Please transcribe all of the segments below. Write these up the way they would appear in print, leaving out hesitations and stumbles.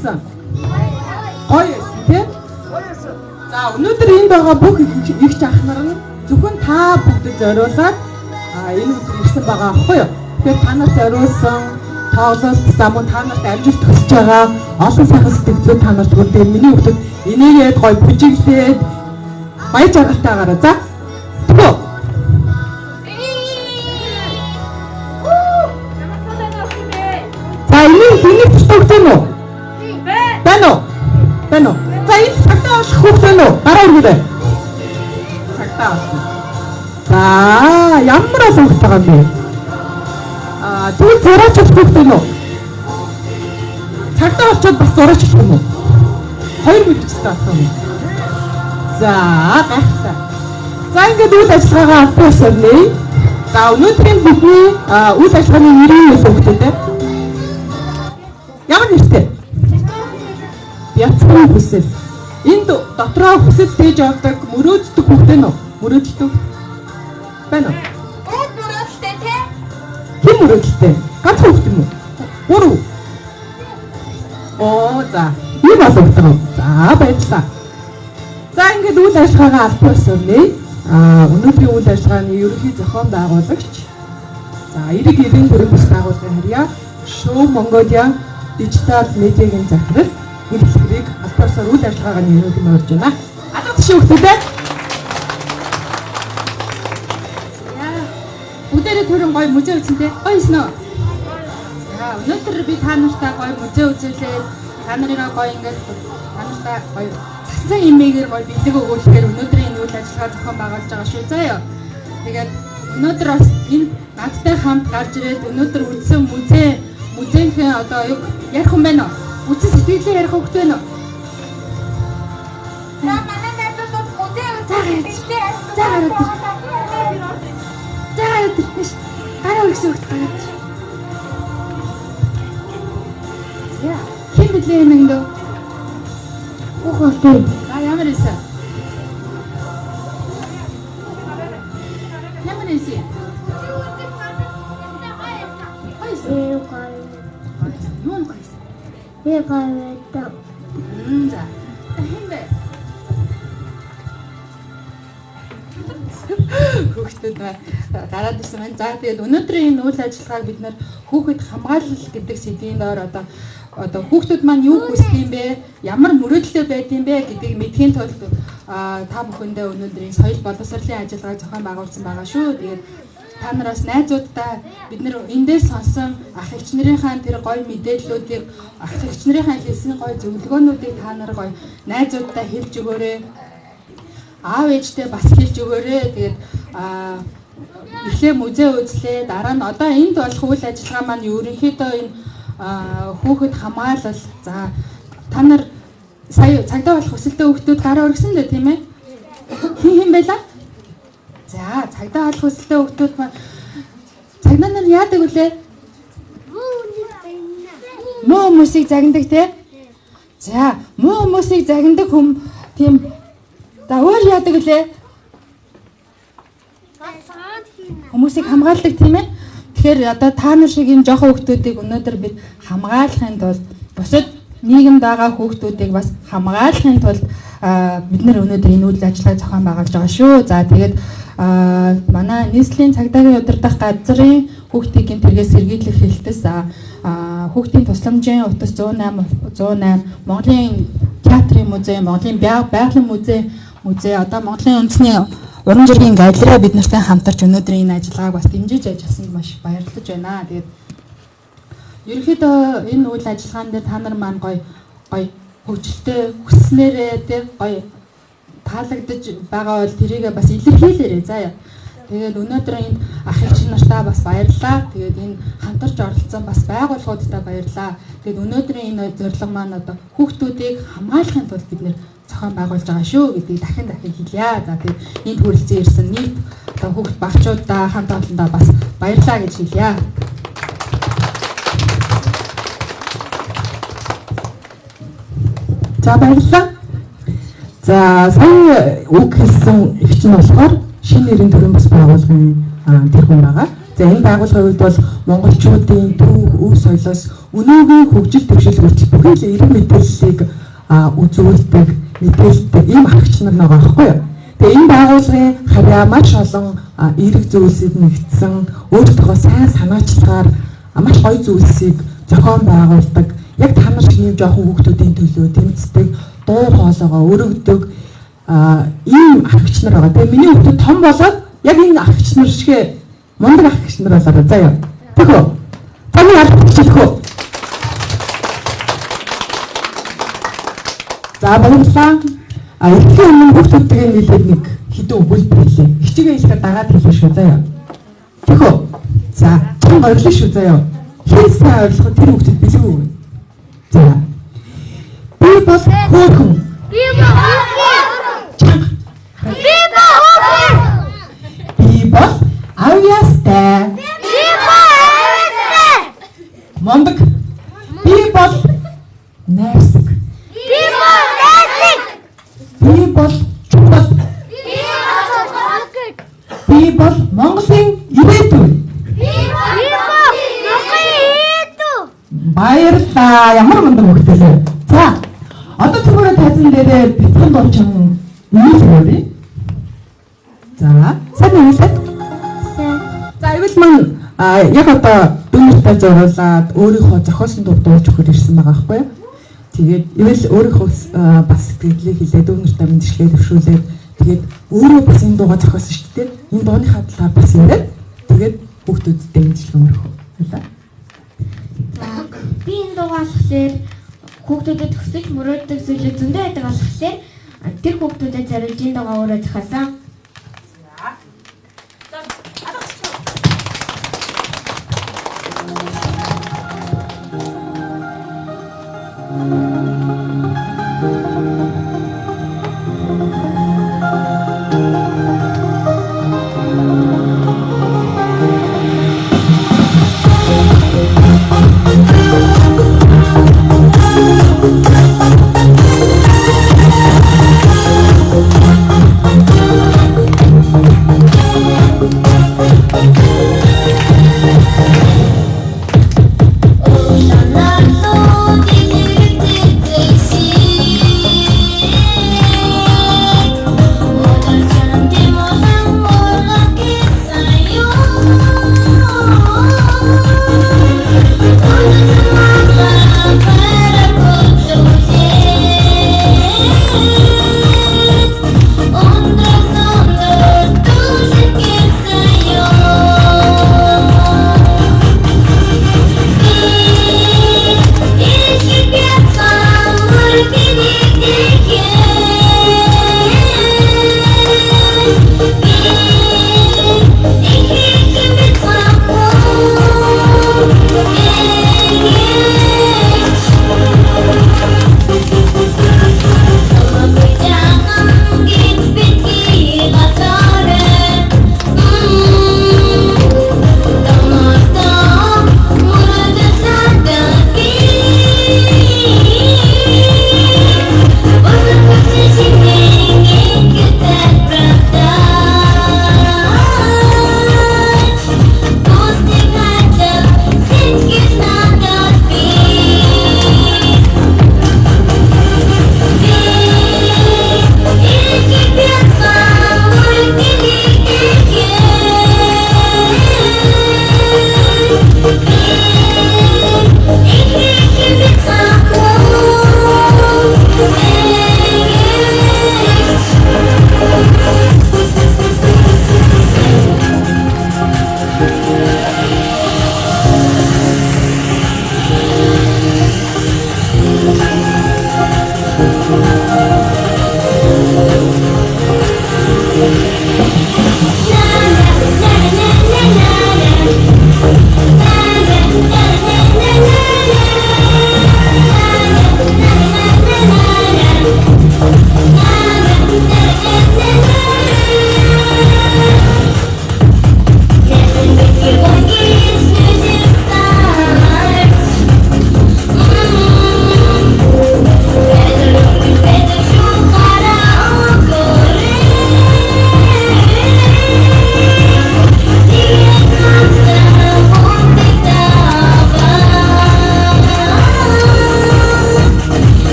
байсан? Гоё байсан тий? За өнөөдөр энд байгаа бүх эгч ах нар нь зөвхөн та бүгдэд зориулаад энэ өдөр ирсэн байгаа аахгүй юу? Тэгэхээр та нарт зориулсан тоглолт, за мөн та нарт амжилт хүсэж байгаа олон сайхан сэтгэлзээ та нарт хүрдэг. Миний хүүхдүүд энийгээд гоё бүжиглээд баяр жаргалтайгаараа за. Тэгвэл за энийг энийг төгтөө юм уу? Байна уу? Байна уу? За энэ цагдаа болох хүүхд байна уу? Гараа өргөөрэй. Цагдаа болох. За ямар олон хүүхд байгаа юм бэ? Аа тэгвэл зураач болох хүүхд байна уу? Цагдаа болчоод бас зураач болох юм уу? Хоёр мэргэжилтэй болох юм уу? За гайхалтай. За ингээд үйл ажиллагаагаа албан ёсоор нээе. За өнөөдрийн бидний үйл ажиллагааны нэрийн үйл хүүхдүүдээ. Ямар нэртэй? Бяцхан хүсэл. Энд дотроо хүсэл тээж явдаг, мөрөөддөг хүүхдээ нөө? Мөрөөдөлтөг байна уу? Бүгд мөрөөдөлтэй тий? Хэн мөрөөдөлтэй? Ганц хүүхд юм уу? Гурав. Оо за. Ийм олон хүүхд байгаа. За баярлалаа. За ингээд үйл ажиллагаагаа албан ёсоор нээе. Өнөөдрийн үйл ажиллагааны ерөнхий зохион байгуулагч. За эрэг 94 бүс байгууллагын харьяа Show Mongolia дижитал медиагийн захирал Гүлхэрийг албан ёсоор үйл ажиллагаагаа нэрнүүд нь орж байна. Алга тишээ хүүхдүүдээ. За бүгдээрээ түрэн гоё музей үзсэн те. Гоё юусэн үү? За өнөөдөр би та нартай гоё музей үзүүлээд та нарыгаа гоё ингээд та нартай гоё цасан имээгээр гоё бэлэг өгүүлэхээр өнөөдрийн энэ үйл ажиллагаа зохион байгуулж байгаа шүү. Заа юу. Тэгээд өнөөдөр бас энэ надтай хамт гарч ирээд өнөөдөр үзсэн музейнхэн одоо юу ярих юм байна уу? Үзсэн сэтгэлээ ярих хөвгт байна уу? За манай найзууд бол музей За үзсэн. гараад. За гараад ир. За гараад ир. Нэш. Гараа өргөсөн хөвгт гараад ир. За хэн блэ энэ өндөө? Ухаалтай. За ямар исэн? Ямар исэн? Гоё исэн. Гоё исэн. Юу нь гоё исэн? За. За хэн бэ? Хүүхдүүд маань гараад ирсэн байна. За тэгээд өнөөдрийн энэ үйл ажиллагааг бид нэр хүүхэд хамгаалал гэдэг сэдвийн доор одоо хүүхдүүд маань юу хүсдэг юм бэ? Ямар мөрөөдөлтэй байдаг юм бэ гэдгийг мэдэхийн тулд та бүхэндээ өнөөдрийн соёл боловсролын ажиллагааг зохион байгуулсан байгаа шүү. Тэгээд та нараас найзуудтай бид нэр эндээс сонсон ах эгч нарынхаа тэр гоё мэдээллүүдийг ах эгч нарынхаа хэлсэн гоё зөвлөгөөнүүдийг та нар гоё найзуудтай хэлж өгөөрэй. Аав ээжтэй бас хэлж өгөөрэй. Тэгээд эхлээ музей үзлээ. Дараа нь одоо энд болох үйл ажиллагаа маань ерөнхийдөө энэ хүүхэд хамгаалал. За та нар сая цагдаа болох хүсэлтэй хүүхдүүд гараа өргөсөн дээ тийм ээ? Хин хин байлаа? За цагдаа болох хүсэлтэй хүүхдүүд маань цагдаа нар яадаг вүлээ? Муу хүмүүсийг загнадаг тий? За муу хүмүүсийг загнадаг хүм тийм за өөр яадаг вүлээ? Хүмүүсийг хамгаалдаг тийм ээ? Тэгэхээр одоо та нар шиг энэ жоохон хүүхдүүдийг өнөөдөр бид хамгаалахын тулд бусад нийгэмд байгаа хүүхдүүдийг бас хамгаалахын тулд бид нар өнөөдөр энэ үйл ажиллагааг зохион байгуулж байгаа шүү. За тэгээд манай нийслэлийн цагдаагийн удирдах газрын хүүхдийн гэмт хэрэгээс сэргийлэх хэлтэс хүүхдийн тусламжийн утас 108 108 Монголын театрын музей, Монголын байгалийн музей одоо Монголын үндэсний уран зургийн галерей бид нартай хамтарч өнөөдрийн энэ ажиллагааг бас дэмжиж ажилласанд маш баярлаж байна. Тэгээд ерөнхийдөө энэ үйл ажиллагаан дээр та нар маань гоё гоё хөгжилтэй хүснээрээ тэг гоё таалагдаж байгаа бол тэрийгээ бас илэрхийлээрэй заа. Тэгээд өнөөдөр энд ах эгч нартаа бас баярлалаа. Тэгээд энэ хамтарч оролцсон бас байгууллагуудтай баярлалаа. Тэгээд өнөөдрийн энэ зорилго маань одоо хүүхдүүдийг хамгаалахын тулд бид нэр зохион байгуулж байгаа шүү гэдгийг дахин дахин хэлье. За тэгээд энд хүрэлцэн ирсэн нийт одоо хүүхд багчуудаа хамт олондоо бас баярлалаа гэж хэлье. За баярлалаа. За сая үг хэлсэн эгч нь болохоор шинэ нэрийн төрийн бас байгууллагын тэр хүн байгаа. За энэ байгууллагын хувьд бол монголчуудын түүх, өв соёлоос өнөөгийн хөгжил дэвшил хүртэл бүхий л эрг мэдээллийг үзүүлдэг, мэдээлдэг ийм архич нар байгаа байхгүй юу? Тэгээ энэ байгууллагын харьяа маш олон эерэг зүйлсийг нэгдсэн, өөртөө сайн санаачлагаар маш гоё зүйлсийг зохион байгуулдаг. Яг та нар шиг ийм жоохон хүүхдүүдийн төлөө тэмцдэг, дуу хоолойгоо өргөдөг ийм архич нар байгаа. Тэгээ миний хүүхдүүд том болоод яг энэ архич нар шигэ мундаг архич нар болоорой заяа. Тэхөө. За нэг архич хэлэх үү? За баярлалаа. Эртний өмнө хүүхдүүдтэйгээ нийлээд нэг хэдэн өгүүлбэр хэлье. Хичээгээ хэлэхэд дагаад хэлнэ шүү заяа. Тэхөө. За, чанга орилно шүү заяа. Хэн сайн ойлгох тэр хүүхдэд бэлэг өгнө. За. Би бол хөөхөн. Би бол хөөхөн. Чанга. Би бол хөөхөн. Би бол авьяастай. Би бол авьяастай. Мундаг. Би бол найрсаг. Би бол найрсаг. Би бол чухал. Би бол чухал. Би бол Монголын ирээдүй. Би бол Монголын ирээдүй. Баярлалаа. Ямар мундаг хүүхдэлээ. За. Одоо түрүүний тайзан дээрээ бяцхан дуучин нийл өгье. За, сайн уу хэлээ? Сайн. За, ивэл маань яг одоо дүүнертэй зориулаад өөрийнхөө зохиосон дуу дуулж өгөхөр ирсэн байгаа байхгүй юу? Тэгээд ивэл өөрийнхөө бас сэтгэлдээ хэлээд дүүнертэй мэдчлээ төвшүүлээд тэгээд өөрөө бас энэ дуугаа зохиосон шүү дээ. Энэ дууныхаа талаар бас яриад тэгээд хүүхдүүдтэй мэдчлэг өргөх. Баярлалаа. За, би энэ дуугаа болохоор хүүхдүүдэд хүсэж мөрөөддөг зүйлүүд зөндөө байдаг болохоор тэр хүүхдүүдэд зориулж энэ дуугаа өөрөө зохиосон.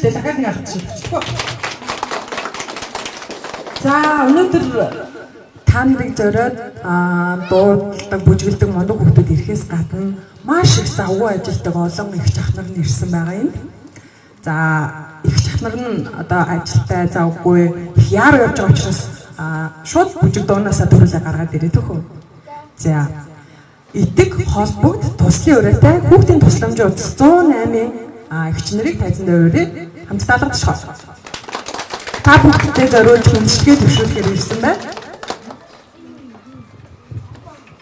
Тэгээ дахиад нэг алхаж шилжчихв. За өнөөдөр та нарыг зориод дууддаг, бүжгэлдэг мундаг хүүхдүүд ирэхээс гадна маш их завгүй ажилладаг олон эгч ах нар нь ирсэн байгаа юм. За эгч ах нар нь одоо ажилтай завгүй их яар явж байгаа учраас шууд бүжиг дуунаасаа төрүүлээ гаргаад ирээ төхөө. За итэг холбогд туслын өрөөтэй хүүхдийн тусламжийн утас 108-ын эгч нарыг тайзан дээр өрөө хамтдаа алгадчих. Та бүхэндээ зориулж хүндлэгээ төвшүүлэхээр ирсэн байна.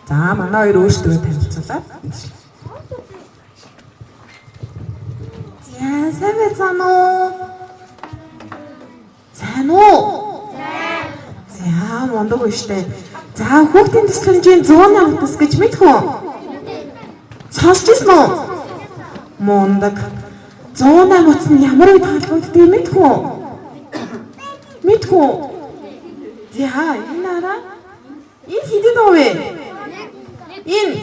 За манай хоёр өөрсдөө танилцуулаад. За сайн байцгаана уу? Сайн уу? За мундаг үү штэ. За хүүхдийн тусламжийн 108 утас гэж мэдэх үү? Сонсч ирсэн үү? Мундаг. 108 утас нь ямар үед холбогддгийг мэдэх үү? Мэдэх үү? За энэ араа энэ хэдэн дуу вэ? Энэ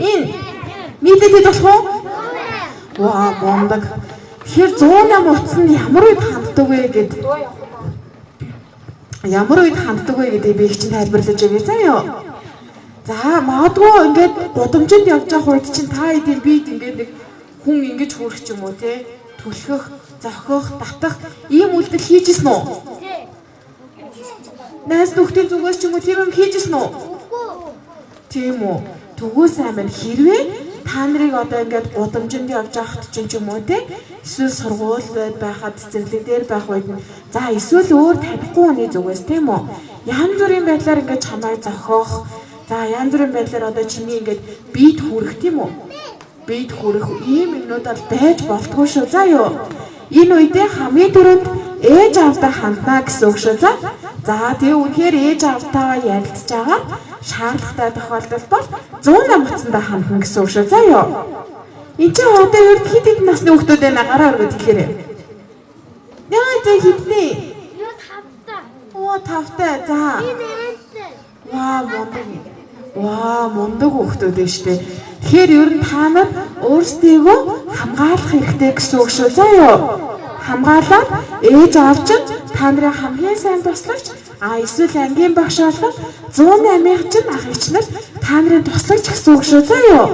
энэ нийлээд хэд болох уу? Ваа мундаг. Тэгэхээр 108 утас нь ямар үед ханддаг вэ гэд ямар үед ханддаг вэ гэдгийг би их чинь тайлбарлаж өгье заа юу. За магадгүй ингээд гудамжинд явж байгаа үед чинь та хэдийн бид ингээд нэг хүн ингэж хөөрөх ч юм уу те түлхэх, зохих, татах ийм үйлдэл хийж исэн үү? Найз нөхдийн зүгээс ч юм уу тийм юм хийж исэн үү? Тийм үү. Тэгвэл сайн байна. Хэрвээ та нарыг одоо ингээд гудамжинд явж байхад ч юм уу те эсвэл сургуульд байхад цэцэрлэг дээр байх үед нь за эсвэл өөр танихгүй хүний зүгээс тийм үү янз бүрийн байдлаар ингээд чамайг зохих, за янз бүрийн байдлаар одоо чиний ингээд биед хүрэх тийм үү биед хүрэх ийм юмнууд бол байж болтгүй шүү. За юу. Энэ үедээ хамгийн түрүүнд ээж аавдаа ханднаа гэсэн үг шүү. За. За тэгээ үнэхээр ээж аавтайгаа ярилцж байгаа шаардлагатай тохиолдолд бол 108 утсандаа хандна гэсэн үг шүү. За юу. Энд чинь одоо ер нь хэд хэдэн насны хүүхдүүд байна гараа өргөд хэлээрэй. Яа зэ хэднэ? Юу тавтай. Оо тавтай. За. Ваа мундаг. Ваа мундаг хүүхдүүд байна шүү дээ. Тэгэхээр ер нь та нар өөрсдийгөө хамгаалах хэрэгтэй гэсэн үг шүү. За юу. Хамгаалаад ээж аав чинь та нарын хамгийн сайн туслагч а эсвэл ангийн багш болон 108-ийн чинь ах эгч нар та нарын туслагч гэсэн үг шүү. За юу.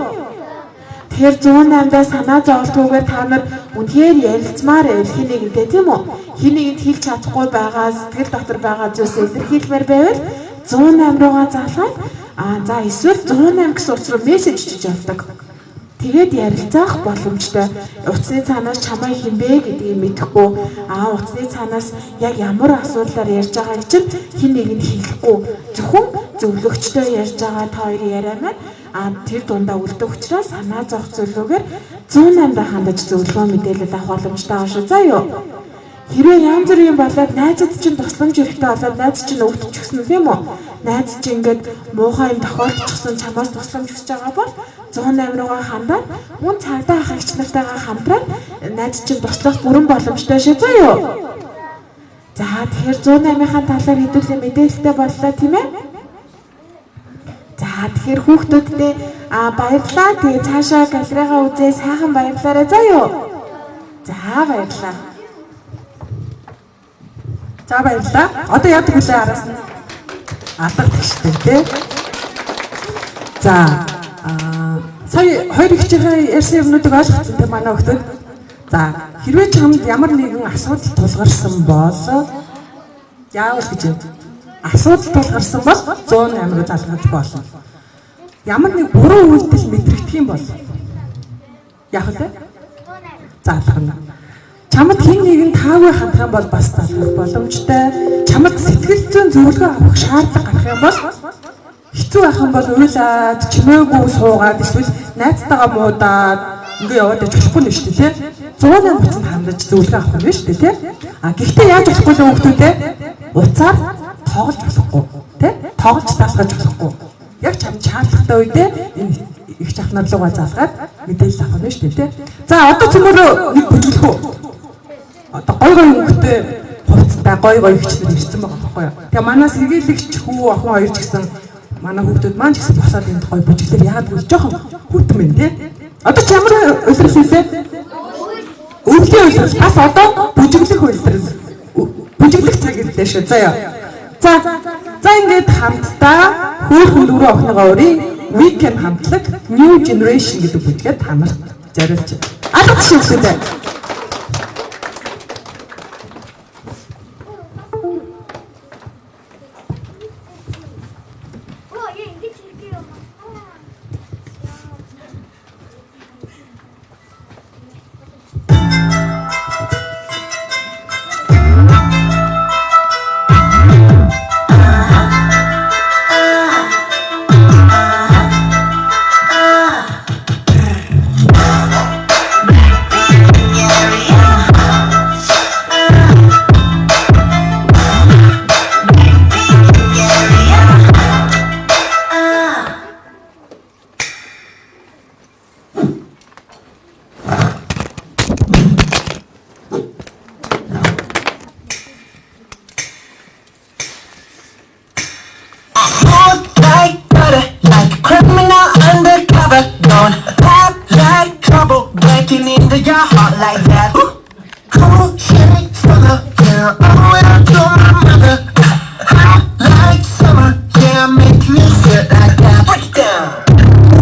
Тэгэхээр 108-даа санаа зовлтгүйгээр та нар үнэхээр ярилцмаар байвал хин нэгэнтэй тийм үү? Хин нэгэнд хэлж чадахгүй байгаа сэтгэл дотор байгаа зүйлсээ илэрхийлмээр байвал 108 руугаа залгаад за эсвэл 108 гэсэн утас руу мессеж чиж явдаг. Тэгээд ярилцах боломжтой. Утасны цаанаас чамайг хэн бэ гэдгийг мэдэхгүй. Утасны цаанаас яг ямар асуудлаар ярьж байгааг чинь хэн нэгэнд хэлэхгүй. Зөвхөн зөвлөгчтэй ярьж байгаа та хоёрын яриа маань тэр дундаа үлдэх учраас санаа зовх зөвлөгөөр 108-даа хандаж зөвлөгөө мэдээлэл авах боломжтой байгаа шүү. За юу. Хэрвээ янз бүрийн болоод найзад чинь тусламж хэрэгтэй болоод найз чинь өвдчихсэн тийм үү? Найз чинь ингээд муухай юм тохиолдчихсон чамаас тусламж хүсэж байгаа бол 108 руугаа хандаад мөн цагдаа ах эгч нартайгаа хамтраад найз чинь туслах бүрэн боломжтой шүү. За юу. За тэгэхээр 108-ийн талаар хэдүүлээ мэдээлэлтэй боллоо тийм ээ? За тэгэхээр хүүхдүүдтэй баярлалаа. Тэгээ цаашаа галерейгаа үзээ сайхан баярлаарай. За юу. За баярлалаа. За баярлалаа. Одоо яадаг хүлээ араас нь алга тэгштэй тий. За сая хоёр эгчийнхээ ярьсан юмнуудыг ойлгоцсон тийм манай хүүхдүүд. За хэрвээ чамд ямар нэгэн асуудал тулгарсан бол яавал гэж юм? Асуудал тулгарсан бол 108 руу залгаж болно. Ямар нэг буруу үйлдэл мэдрэгдэх юм бол яах вэ? Залгана. Чамд хэн нэгэн таагүй хандах юм бол бас залгах боломжтой. Чамд сэтгэл зүйн зөвлөгөө авах шаардлага гарах юм бол хэцүү байх юм бол уйлаад, чимээгүй суугаад эсвэл найзтайгаа муудаад ингээ яваад байж болохгүй нь шүү дээ, тий? 108 буцанд хандаж зөвлөгөө авах юм шүү дээ, тий? А гэхдээ яаж болохгүй л хүүхдүүдээ? Уцаар тоглож болохгүй, тий? Тоглож залгаж болохгүй. Яг чамд шаардлагатай үедээ энэ их ах нар руугаа залгаад мэдээлэл авах юм шүү дээ, тий? За одоо цөмөрөө нэг бүжиглэх үү? Одоо гой гой өнгөтэй хувцастай гой гой эгчнэр ирсэн байгаа байхгүй юу? Тэгээ манай сэргийлэгч хүү охин хоёр ч гэсэн манай хүүхдүүд маань ч гэсэн босоод энд гой бүжиглэр яагаад гэвэл жоохон хүйтэн байна тий? Одоо чи ямар улирал хийлээ? Өвлийн улирал бас одоо бүжиглэх улирал. Бүжиглэх цаг ирлээ шүү. Заяа. За за ингээд хамтдаа хөөрхөн дөрөв охиныгоо өрийн Weekend хамтлаг New Generation гэдэг бүжгээ та нарт зориулж байна. Алга шүү дээ. Оо, яа ингэж хэлдэг юм. Smooth like butter, like a criminal undercover. Don't pop like trouble, breaking into your heart like that. Ooh. Cool shade stunner, yeah, owe it all to my mother. Hot like summer, yeah, make me feel like that. Break it down.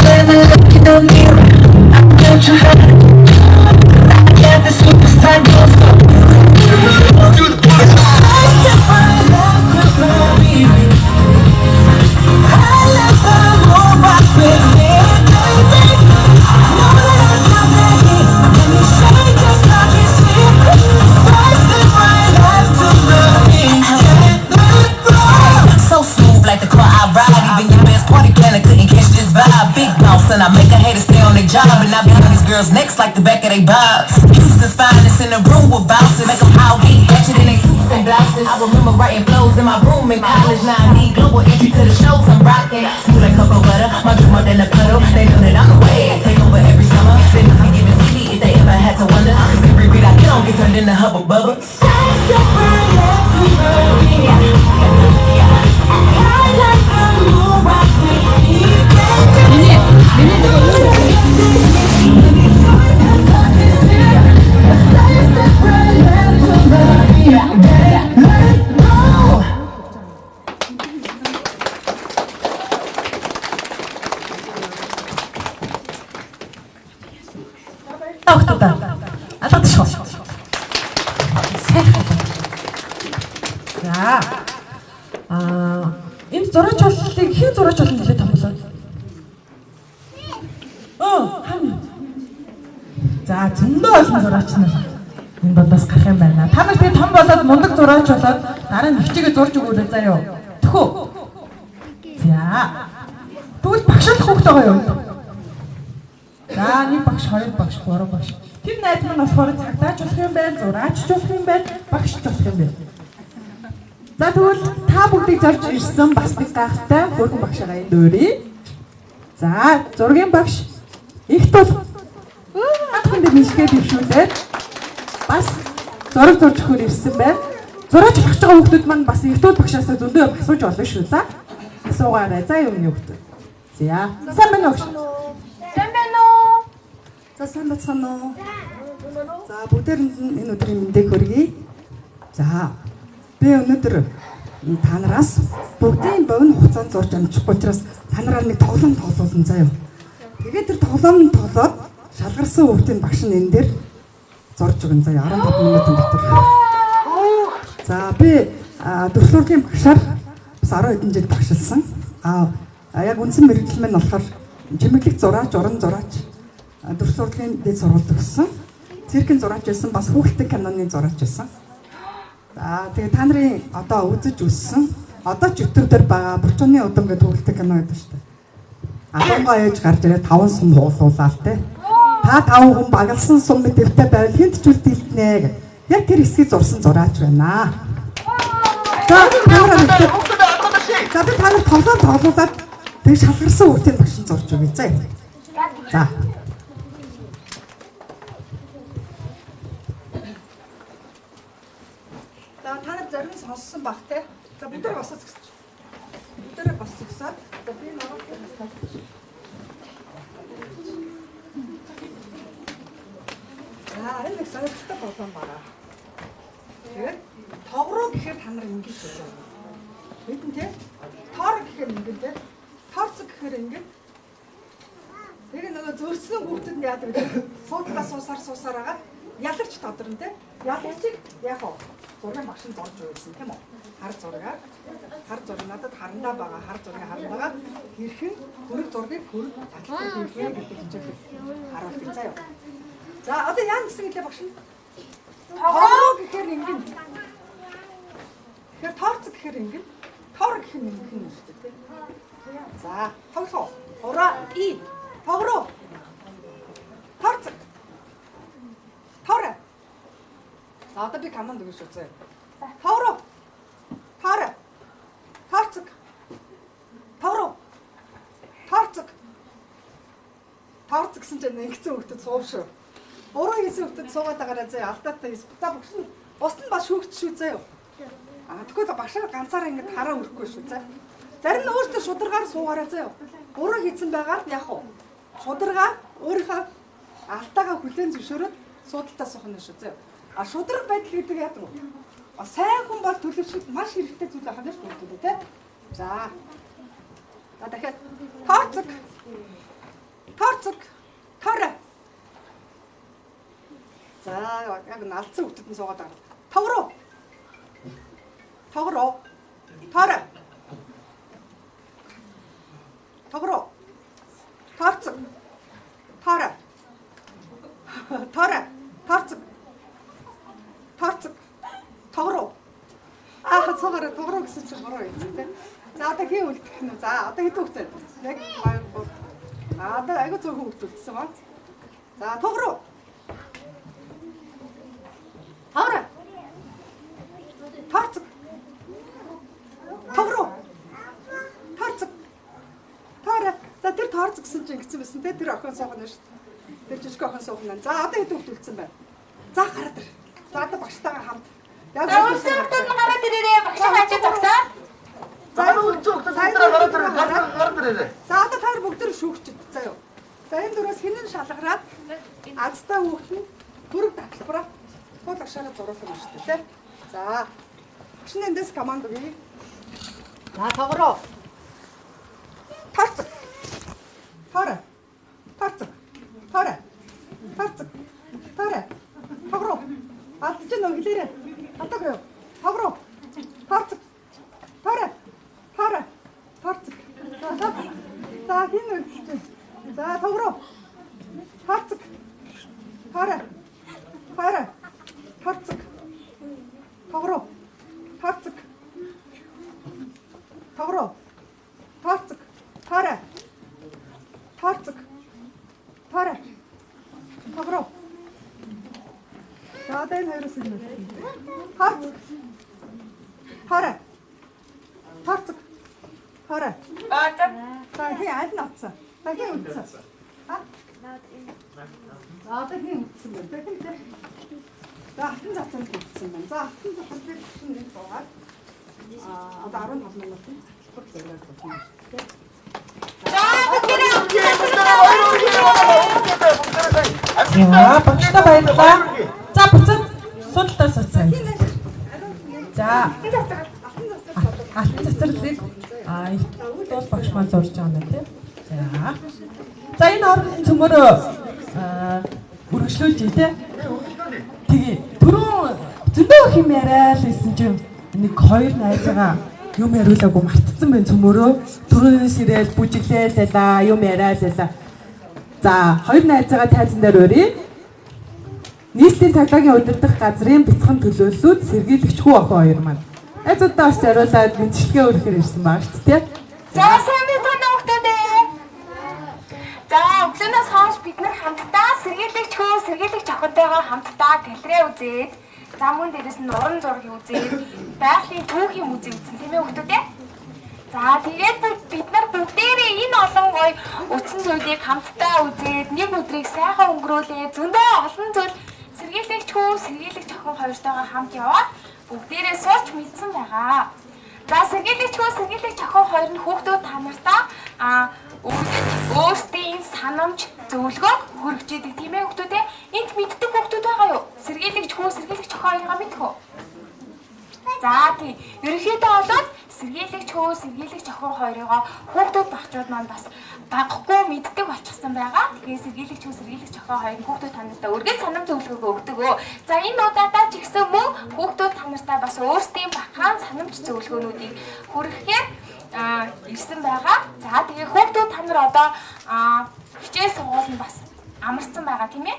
When I look in the mirror, I can't you hurt. I got the superstar glow so. Do the I step right up to my mirror. I let the robot with me, baby. Know that I got that heat. Let me shine just like it's here. First and right after the beat. Can't let go. So smooth like the car I ride. Even your best party planner couldn't catch this vibe. Big boss, and I make a hater stay on their job. And I be on these girls' necks like the back of they bobs. Houston's finest in the room with bouncers. Make them all get ratchet in they suits and blouses. I remember writing flows in my room in college. Now I need global entry to the shows I'm rocking. Smooth like cocoa butter, my drip more than a puddle. They know that I'm the way. Take over every summer. They must be giving CD if they ever had to wonder. 'Cause every beat I get on get turned into Hubba Bubba. I step right up to the beat. I like the moon rock with me, baby. Охтуудаа. Алга ташгүй. Сайхан. За. Аа, энд зураач боллыг хэн зураач болно гэлээ томлоо. Оо, хам. За, зөндөө олон зураач нар энэ бондоос гарах юм байна. Та нар тэгээ том болоод мундаг зураач болоод дараа нь хичээгээ зурж өгөөрэй заа юу. Тэхүү. За. Тэгвэл багшлах хүүхд байгаа юу? За нэг багш, хоёр багш, гурван багш. Тэр найз маань болохоор цагдаач болох юм байна, зураач болох юм байна, багш болох юм байна. За тэгвэл та бүгдийг зорж ирсэн бас нэг гайхалтай бүрхэн багшаа энд өрье. За зургийн багш их тул хандхан дээр нишгээд ившүүлээд бас зураг зурж өгөхөр ирсэн байна. Зураач болох гэж байгаа хүүхдүүд маань бас их тул багшаасаа зөндөө юм асууж болно шүү. За асуугаарай. За юм юу хүүхдүүд. За сайн байна уу багш? За сайн байцгаана уу? За бүгдээрэнд нь энэ өдрийн мэндийг хүргэе. За би өнөөдөр та нараас бүгдийн богино хугацаанд зурж амжихгүй учраас та нараар нэг тоглоом тоглуулна заа юу. Тэгээд тэр тоглоом нь тоглоод шалгарсан хүүхдийн багш нь энэ дээр зурж өгнө заа юу 15 минутын дотор. За би дүрслүүрлийн багшаар бас 10 хэдэн жил багшилсан. А яг үндсэн мэргэжил маань болохоор чимэглэх зураач, уран зураач, дүрслүүрлийн дэд сургууль төгссөн. Циркийн зураач байсан, бас хүүхэлдэйн киноны зураач байсан. За тэгээ та нарын одоо үзэж өссөн. Одоо ч YouTube дээр байгаа Булчууны удам гэдэг хүүхэлдэйн кино гэдэг шүү дээ. Алуунгаа ээж гарч ирээд 5 сум хуулуулаа л те. Та 5 хүн багалсан сум мэт эвтэй байвал хинт ч үлдэлтнэ гэх. Яг тэр хэсгийг зурсан зураач байна. За За би та нар тоглоом тоглуулад тэг шалгарсан хүүхдийн багш нь зурж өгье. За. За. За та нар зарим нь сонссон бах те. За бид нар босоо зогсож. Бид нар бос зогсоод за би намайг За. За, энэ нэг сонирхолтой болон байгаа. Тэгээд тогроо гэхээр та нар ингэж үзээ. Мэдэн тий? Тоор гэхээр ингэн тий? Торцог гэхээр ингэн. Тэгээ нөгөө зөрсөн хүүхдүүд нь яадаг вэ? Суудлаа суусаар агаад яларч тодорно тий? Яларчийг яг уу зургийн багш нь зурж өгсөн тийм үү? Хар зургаар хар зураг надад харандаа байгаа, хар зургийг харандаа хэрхэн хөрөг зургийг хөрөг таталтай хийх вэ гэдэг хичээлийг харуулдаг заяа. За одоо яа гэсэн гэлээ багш нь? Тогроо гэхээр ингэн. Тэгэхээр торцог гэхээр ингэн. Тор гэх нь ингэн юм шүү дээ. За, тоглох. Ураа и. Тогроо. Торцог. Тор. За одоо би команд өгнө шүү зөө. Тогроо. Тор. Торцог. Тогроо. Торцог. Торцог гэсэн чинь ингэсэн хүүхдэд суув шүү. Ураа хийсэн хүүхдэд суугаад байгаарай зөө. Алдаатай хийсэн. За багш нь бус нь бас шүүгч шүү зөө. А тэгвэл багшаар ганцаараа ингэж хараа өрөхгүй шүү зөө. Зарим нь өөртөө шударгаар суугаарай зөө. Ураа хийсэн байгаар яг уу. Шударгаар өөрийнхөө алдаагаа хүлээн зөвшөөрөөд суудалтаа суух нь шүү зөө. А шударга байдал гэдэг яадаг вэ? А сайн хүн бол төлөвшөлт маш хэрэгтэй зүйл ахна шүү дээ тий. За. За дахиад торцог. Торцог. Тор. За яг налцсан хүүхдэд нь суугаад байгаа. Тогроо. Тогроо. Тор. Тогроо. Торцог. Тор. Тор. Торцог. Торцог. Тогроо. Аа цогоороо тогроо гэсэн чинь буруу хэлсэн тий. За одоо хин үлдэх нь. За одоо хэд хүүхдээ? 1 2 3. Аа одоо айгүй зөв хүүхд үлдсэн ба. За тогроо. Тор. Торцог. Тогроо. Торцог. Тор. За тэр торцог гэсэн чинь ингэсэн байсан те. Тэр охин суух нь шүү дээ. Тэр жижиг охин суух нь. За одоо хэд хүүхд үлдсэн байна? За гараад ир. За одоо багштайгаа хамт. Яг Үлдсэн хүүхдүүд нь гараад ирээрээ. Багш хажуу зогсоо. За үлдсэн хүүхдүүд бүгдээрээ гараад ирээ. Гараад ирээрээ. За одоо та нар бүгд шүүгчд заяа. За энэ дөрөөс хинэн шалгараад азтай хүүхд нь хөрөг таталбараа тул агшаараа зуруулах юм шүү дээ, тэ. За. Багш нь эндээс команд өгье. За тогроо. Торцог. Тор. Торцог. Тор. Торцог. Тор. Тогроо. Алдаж нөө хэлээрэй. Алдаг юу? Тогроо. Торцог. Тор. Тор. Торцог. За хин үлдэж. За тогроо. Торцог. Тор. Тор. Торцог. Тогроо. Торцог. Тогроо. Торцог. Тор. Торцог. Тор. Тогроо. За одоо энэ хоёроос юм. Торцог. Тор. Торцог. Тор. За хин аль нь авцсан? За хин үлдсэн? А? За одоо хин үлдсэн бэ? Тэр. За алтан цацрал үлдсэн байна. За алтан цацралыг чинь нэг суугаад аа одоо 15 минутын таталбар зориулж байна шүү дээ. За бүгдээрээ За багштай баярлалаа. За буцаад суудалтаа сууцгаая. За алтан цацралыг дуул багш маань зурж байгаа юм байна тий. За. За энэ орон цөмөрөө үргэлжлүүлж тий. Тэгээ түрүүн зөндөө их юм яриа л байсан чинь нэг хоёр найзгаа юм яриулаагүй мартцсан байна цөмөрөө. Түрүүнээс ирээл бүжиглээл лээ юм яриа л лээ. За хоёр найзгаа тайзан дээр урья. Нийслэлийн цагдаагийн удирдах газрын бяцхан төлөөллүүд сэргийлэгч хүү охин хоёр маань. Найзуудаа бас зориулаад мэдчилгээ өргөхөр ирсэн байгаа шүү дээ. За сайн мэцэн хүүхдүүдээ. За өглөөнөөс хойш бид нар хамтдаа сэргийлэгч хүү, сэргийлэгч охинтойгоо хамтдаа галерей үзээд, за мөн дээрээс нь уран зургийг үзээд, байгалийн түүхийн музей үзсэн тийм ээ хүүхдүүдээ. За тэгээд бид нар бүгдээрээ энэ олон гоё үтсэн зүйлийг хамтдаа үзээд нэг өдрийг сайхан өнгөрөөлээ. Зөндөө олон зүйл сэргийлэгч хүү, сэргийлэгч охин хоёртойгоо хамт яваад бүгдээрээ сурч мэдсэн байгаа. За сэргийлэгч хүү, сэргийлэгч охин хоёр нь хүүхдүүд та нартаа өгдөж өөрсдийн санамж зөвлөгөөг хүргэж идэг, тийм ээ хүүхдүүд ээ? Энд мэддэг хүүхдүүд байгаа юу? Сэргийлэгч хүү, сэргийлэгч охин хоёроо мэдэх үү? За тий. Ерөнхийдөө болоод сэргийлэгч хүү, сэргийлэгч охин хоёроо хүүхдүүд багчууд маань бас багхгүй мэддэг болчихсон байгаа. Тэгэхээр сэргийлэгч хүү, сэргийлэгч охин хоёр хүүхдүүд та нартай өргөн санам зөвлөгөөгөө өгдөг. За энэ удаадаа ч ихсэн мөн хүүхдүүд та нартай бас өөрсдийн багаан санамж зөвлөгөөнүүдийг хүргэхээр ирсэн байгаа. За тэгээ хүүхдүүд та нар одоо хичээл сургууль нь бас амарсан байгаа, тийм ээ?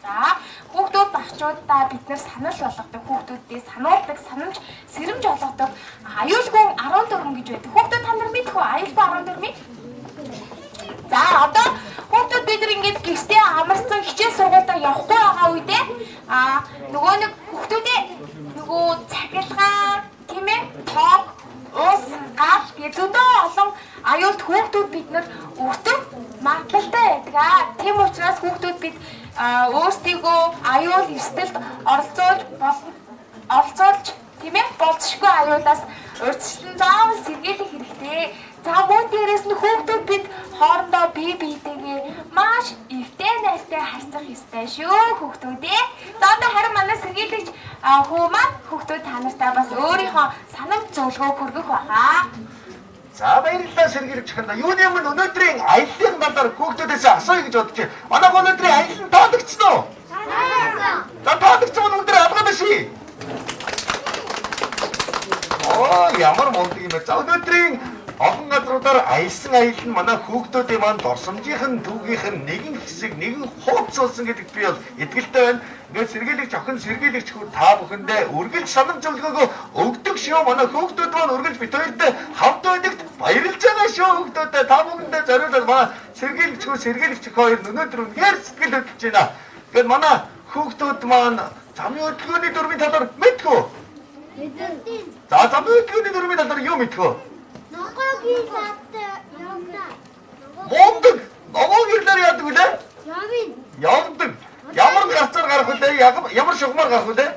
За хүүхдүүд багчуудаа бид нар санал болгодог, хүүхдүүдээ сануулдаг, санамж сэрэмж олгодог аюулгүй 14 гэж байдаг. Хүүхдүүд та нар мэдэх үү аюулгүй 14-ийг? За одоо хүүхдүүд бид нар ингээд гэртээ амарсан хичээл сургуультай явахгүй байгаа үедээ нөгөө нэг хүүхдүүдээ нөгөө цахилгаан, тийм ээ, тоог, ус, гал гэх зөндөө олон аюулт хүүхдүүд бид нар өртөх магадлалтай байдаг. Тийм учраас хүүхдүүд бид өөрсдийгөө аюул эрсдэлд оролцуулж тийм ээ болзошгүй аюулаас урьдчилан заавал сэргийлэх хэрэгтэй. За мөн дээрээс нь хүүхдүүд бид хоорондоо бие биетэйгээ маш эвтэй найртай харьцах ёстой шүү хүүхдүүдээ. За одоо харин манай сэргийлэгч хүү маань хүүхдүүд та нартай бас өөрийнхөө санамж зөвлөгөөг хүргэх байгаа. За баярлалаа сэргийлэгч хандаа. Юуны өмнө өнөөдрийн аяллын талаар хүүхдүүдээс асууя гэж бодож байна. Манай өнөөдрийн аялал нь таалагдсан уу? Таалагдсан. За таалагдсан бол өнөөдөр алгаа бишээ. Оо ямар мундаг юм бэ. За өнөөдрийн олон газруудаар аялсан аялал нь манай хүүхдүүдийн маань дурсамжийнх нь түүгийнх нь нэгэн хэсэг, нэгэн хуудас болсон гэдэгт би бол итгэлтэй байна. Ингээд сэргийлэгч охин, сэргийлэгч хүү та бүхэндээ үргэлж санам зөвлөгөөгөө өгдөг шүү. Манай хүүхдүүд маань үргэлж бит хоёртой хамт байдагт баярлж байгаа шүү хүүхдүүдээ. Та бүхэндээ зориулаад манай сэргийлэгч хүү, сэргийлэгч охин хоёр өнөөдөр үнэхээр сэтгэл хөдлөж байна. Ингээд манай хүүхдүүд маань замын хөдөлгөөний дүрмийн талаар мэдэх үү? За замын хөдөлгөөний дүрмийн талаар юу мэдэх вэ? Мундаг. Ногоо гэрлээр яадаг үлээ? Явдаг. Ямар гарцаар гарах үлээ? Ямар шугамар гарах үлээ?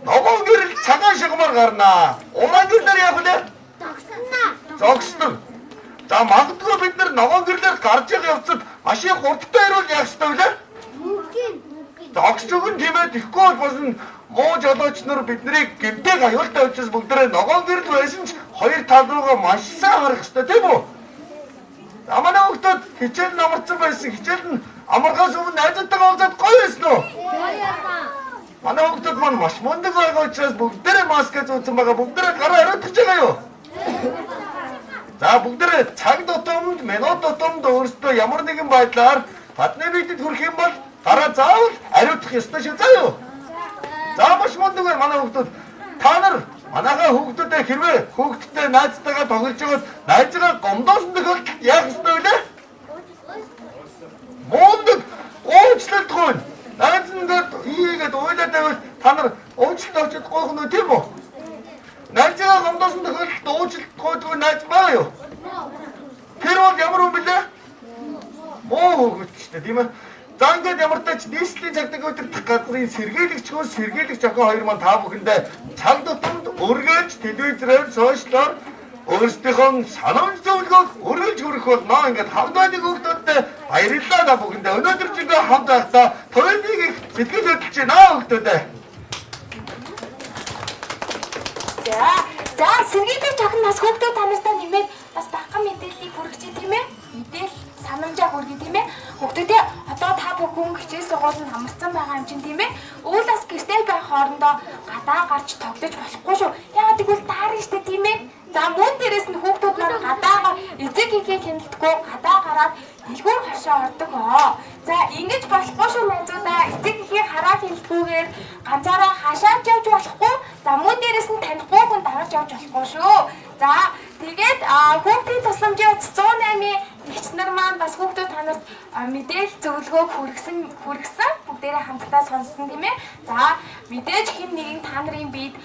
Ногоо гэрэл цагаан шугамар гарнаа. Улаан гэрлээр яах үлээ? Зогсно. За магадгүй бид нар ногоон гэрлээр гарч байгаа явцад машин хурдтай ирвэл яах ёстой вэ? Зогсож өгөн, тийм ээ. Тэгэхгүй бол бас муу жолооч нар биднийг гэмтээх аюултай учраас бүгдээрээ ногоон гэрэл байсан ч хоёр тал руугаа маш сайн харах ёстой, тийм үү? За манай хүүхдүүд хичээл нь амарсан байсан. Хичээл нь амархаас өмнө найзуудтайгаа уулзаад гоё байсан уу? Манай хүүхдүүд маань маш мундаг байгаа учраас бүгдээрээ маскаа зүүцэн байгаа. Бүгдээрээ гараа хариуцж байгаа юу? За бүгдээрээ цаг тутамд, минут тутамд өөрсдөө ямар нэгэн байдлаар гадны биедэд хүрэх юм бол гараа заавал ариутгах ёстой шүү, заа юу? За маш мундаг байна манай хүүхдүүд. Та нар манайхаа хүүхдүүдээ хэрвээ хүүхдтэй найзтайгаа тоглож байгаад найзгаа гомдоосон тохиолдолд яах ёстой вэ? Мундаг уучлалт гуйна. Найз нь ингээд ийгээд уйлаад байвал та нар уучлалт авч гуйх нь тийм үү? Найзгаа гомдоосон тохиолдолд уучлалт гуйдгүй найз байгаа юу? Тэр бол ямар хүн бэлээ? Муу хүүхэд шүү дээ, тийм ээ? За ингээд ямар ч нийслэлийн цагдаагийн удирдах газрын сэргийлэгч хүү, сэргийлэгч охин хоёр маань та бүхэндээ цаг тутамд үргэлж телевизээр, сошиалоор өөрсдийнхөө санамж зөвлөгөөг үргэлж хүргэх болно. Ингээд хамт байдаг хүүхдүүдтэй баярлалаа та бүхэндээ. Өнөөдөр ч ингээд хамт байхдаа туйлыг их сэтгэл хөдлөж байна хүүхдүүдээ. За сэргийлэгч охин бас хүүхдүүд та нартай нэмээд бас багахан мэдээллийг хүргэж, тийм ээ? Мэдээлэл санамжаа хүргэе, тийм ээ? Хүүхдүүдээ одоо та бүхэн хичээл сургууль нь амарсан байгаа юм чинь, тийм ээ? Үйл бас гэртээ байх хоорондоо гадаа гарч тоглож болохгүй шүү. Яагаад гэвэл таарна штэ, тийм ээ? За мөн дээрээс нь хүүхдүүд маань гадаагаа эцэг эхийн хяналтгүй гадаа гараад дэлгүүр хашаа ордог. За ингэж болохгүй шүү найзуудаа. Эцэг эхийн хараа хяналтгүйгээр ганцаараа хашаач явж болохгүй. За мөн дээрээс нь танихгүй хүн дагаж явж болохгүй шүү. За тэгээд хүүхдийн тусламжийн утас 108-ийн эгч нар маань бас хүүхдүүд та нарт мэдээлэл зөвлөгөөг хүргэсэн бүгдээрээ хамтдаа сонссон, тийм ээ. За мэдээж хэн нэгэн та нарын биед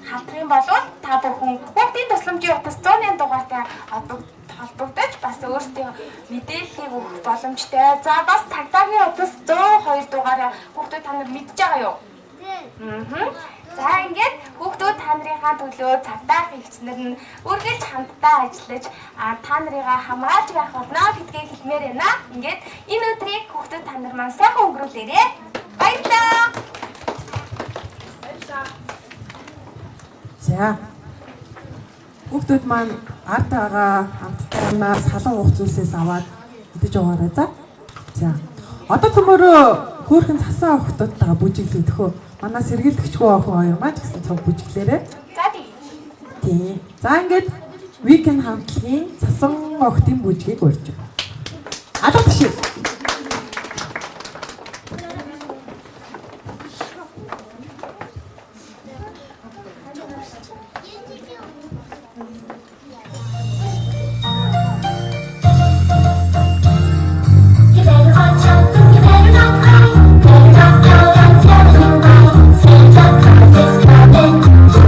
халдах юм бол та бүхэн хүүхдийн тусламжийн утас 108 дугаартай холбогдож бас өөрсдийн мэдээллийг өгөх боломжтой. За бас цагдаагийн утас 102 дугаараа хүүхдүүд та нар мэдж байгаа юу? За ингээд хүүхдүүд та нарынхаа нарынхаа төлөө цагдаа эгч нар нь үргэлж хамтдаа ажиллаж та нарыгаа хамгаалж байх болно гэдгийг хэлмээр байна. Ингээд энэ өдрийг хүүхдүүд та нар маань сайхан өнгөрүүлээрэй. Баярлалаа. За. Хүүхдүүд маань ард байгаа хамттайнаас халуун уух зүйлсээс аваад идэж яваарай за. За. Одоо цөмөрөө хөөхөн цасан охтуудтайгаа бүжиглээ төхөө. Манай сэргийлэгчгүй охин хоёр маань ч гэсэн цуг бүжиглээрэй. За тий. Тий. За ингээд Weekend хамтлагийн цасан охтын бүжгийг урьж байна. Алга тишээ. You better watch out, you better not cry, better not pout, I'm telling you why. Santa Claus is coming to town.